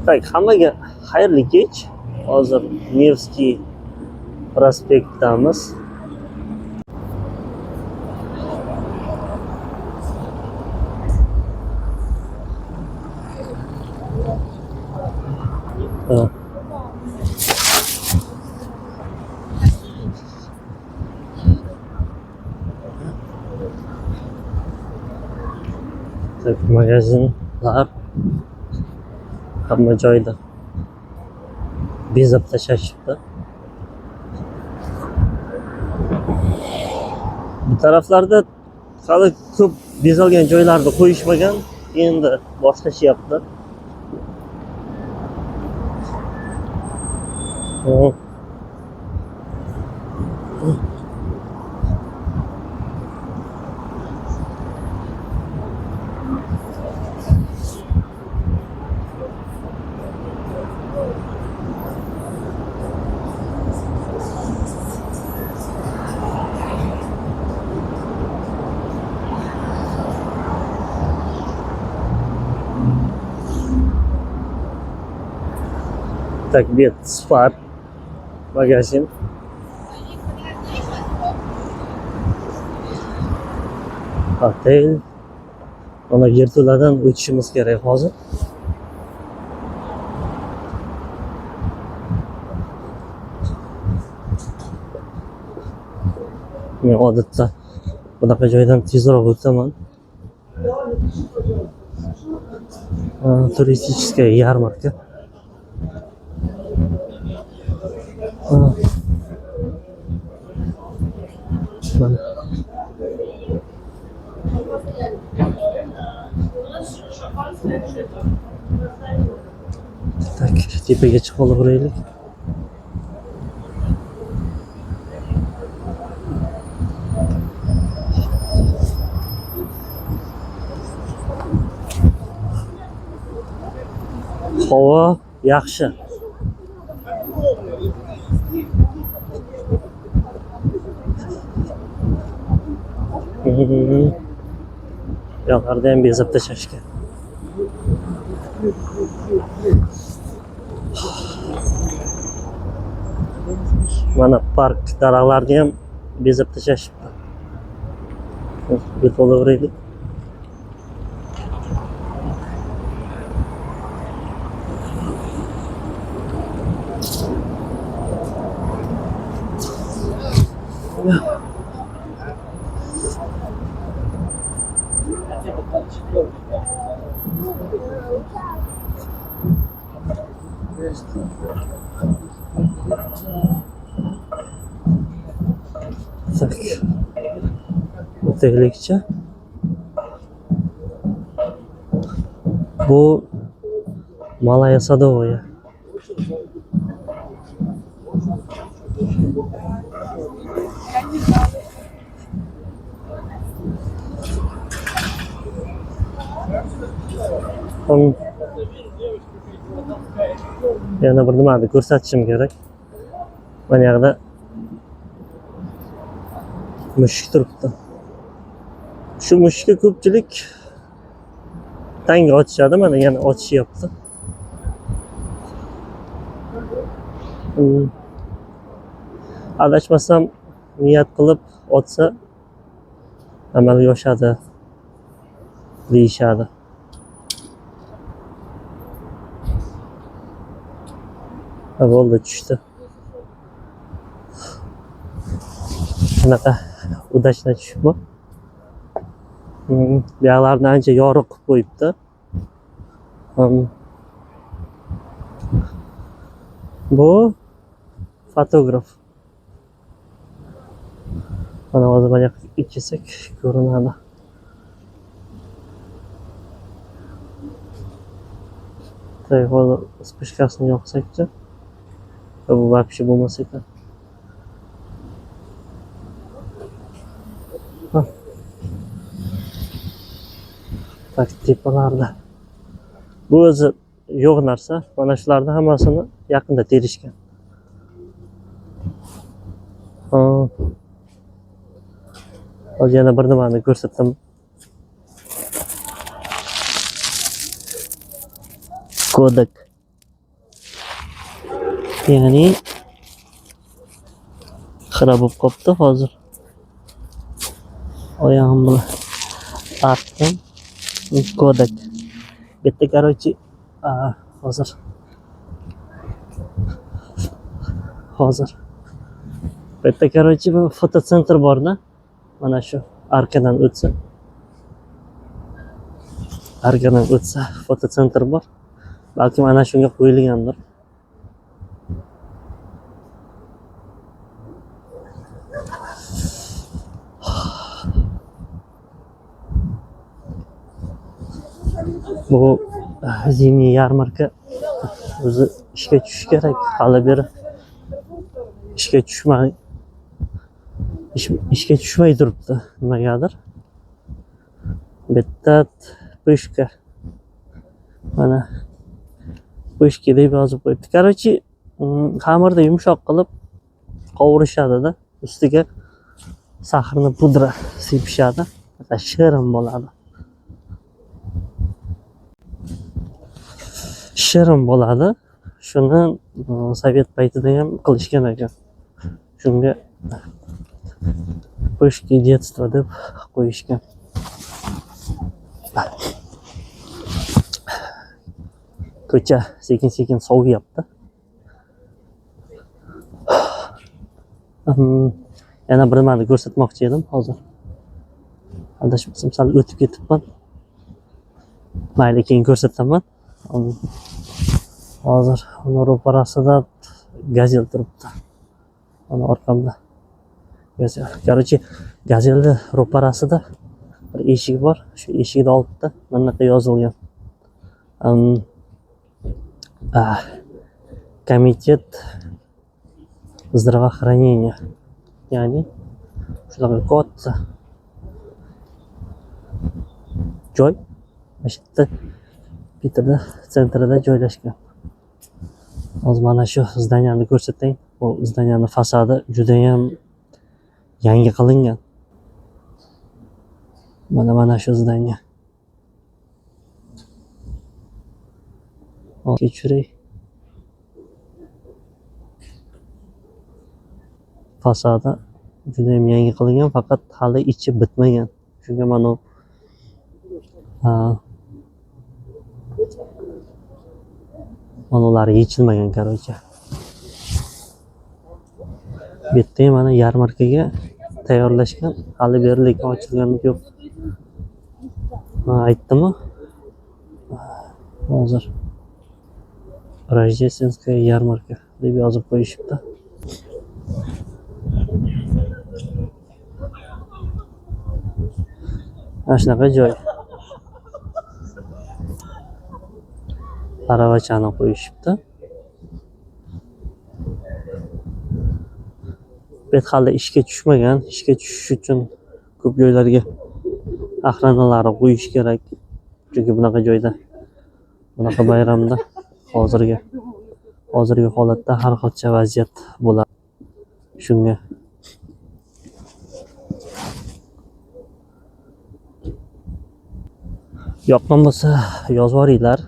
Так, hammaga xayrli kech. Hozir Nevskiy prospektdamiz. Ha. Так, magazinlar hamma joyda bezab tashlashibdi. Bu taraflarda hali ko'p bezalgan joylarni qo'yishmagan, endi boshlashyapti. Oh. Так, bu yer Spar magazin. Otel. Mana yerto'ladan o'tishimiz kerak hozir. Men odatda bunaqa joydan tezroq o'taman. Туристическая ярмарка. Ha. Mana. Так, tepaga chiqib olaveraylik. Havo yaxshi. Bu yoqlarda ham bezab tashlashgan. Mana park daraxtlarni ham bezab tashlashibdi. O'tib olaveraylik. Так. O'taylikchi. Bu Malaya Sadovaya. Yana bir nimani ko'rsatishim kerak. Mana yoqda mushuk turibdi. Shu mushukka ko'pchilik tanga otishadi, mana yana otishyapti. Adashmasam niyat qilib otsa amalga oshadi deyishadi. Ha, bo'ldi, tushdi. Shunaqa удачно tushibmi? Bu yoqlarni ancha yorug' qilib qo'yibdi. Bu fotograf. Mana hozir mana yoqqa kelsak ko'rinadi. Так, hozir вспышка sini yoqsakchi. Bu вообще bo'lmas ekan. Ha. Так, tepalarda. Bu o'zi yo'q narsa. Mana shularni hammasini yaqinda terishgan. Ha. Hozir yana bir nimani ko'rsataman. Kodak. Ya'ni xira bo'lib qolibdi hozir. Oyog'im bilan artdim. Kodak. Bu yerda, короче, hozir bu yerda, короче, bu фотоцентр borda. Mana shu arkadan o'tsa. Arkadan o'tsa фотоцентр bor. Balkim ana shunga qo'yilgandir. Bu зимний ярмарка o'zi ishga tushishi kerak. Hali beri ishga tushmay ishga tushmay turibdi nimagadir. Bu yerda пышка. Mana пышки deb yozib qo'yibdi. Короче, xamirni yumshoq qilib qovurishadi-da, ustiga сахарный pudra sepishadi. Shirin bo'ladi. Shirin bo'ladi. Shuni sovet paytida ham qilishgan ekan. Shunga пышки детства deb qo'yishgan. Ko'cha sekin-sekin soviyapti. Yana bir nimani ko'rsatmoqchi edim hozir. Adashmasam sal o'tib ketibman. Mayli, keyin ko'rsataman. Hozir uni ro'parasida Gazel turibdi. Mana orqamda Gazel. Короче, Gazelni ro'parasida bir eshik bor. Shu eshikni oldida mana bunaqa yozilgan. Комитет здравоохранения. Ya'ni shunaqa katta joy mana shu yerda, Piterda центр ida joylashgan. Hozir mana shu здания ni ko'rsatay. Bu здания ni fasadi judayam yangi qilingan. Mana shu здание. Hozir tushiray. Fasadi judayam yangi qilingan, faqat hali ichi bitmagan. Shunga mana u mana ular yechilmagan, короче. Bu yerda ham mana yarmarkaga tayyorlashgan, hali beri lekin ochilgani yo'q. Ha, aytdimi? Hozir Рождественская ярмарка deb yozib qo'yishibdi. Mana shunaqa joy. Aravachani qo'yishibdi. Bu yerda hali ishga tushmagan. Ishga tushish uchun ko'p joylarga охрана lari qo'yish kerak. Chunki bunaqa joyda, bunaqa bayramda hozirgi holatda har xilcha vaziyat bo'ladi. Shunga yoqqan bo'lsa yozvoringlar.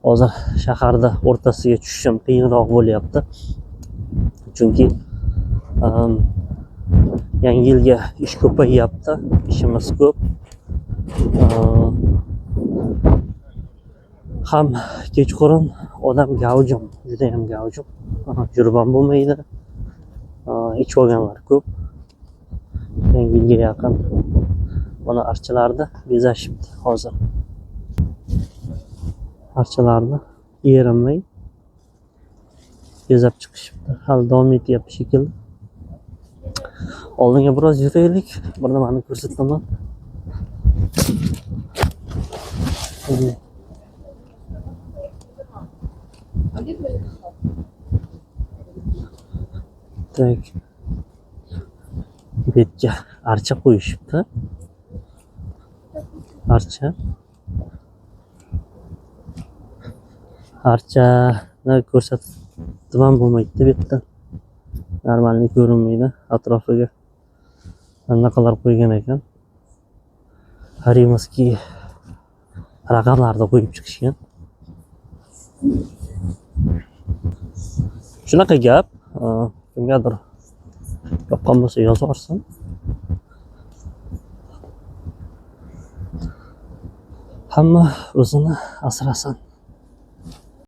Hozir shaharda o'rtasiga tushishim qiyinroq bo'lyapti. Chunki yangi yilga ish ko'payyapti, ishimiz ko'p. Ham kechqurun odam gavjum, juda ham gavjum. Yurib ham bo'lmaydi. Ichib olganlar ko'p. Yangi yilga yaqin mana archalarni bezashibdi hozir. Archalarni erinmay bezab chiqishibdi. Hali davom etyapti shekilli. Oldinga biroz yuraylik, bir nimani ko'rsataman. Так. Bu yerga archa qo'yishibdi. Archa. Archani ko'rsatib ham bo'lmaydi bu yerda. Normalniy ko'rinmaydi. Atrofiga anaqalar qo'ygan ekan. Римский raqamlarni qo'yib chiqishgan. Shunaqa gap, kimgadir yoqqan bo'lsa yozvorsin. Hamma o'zini asrasin.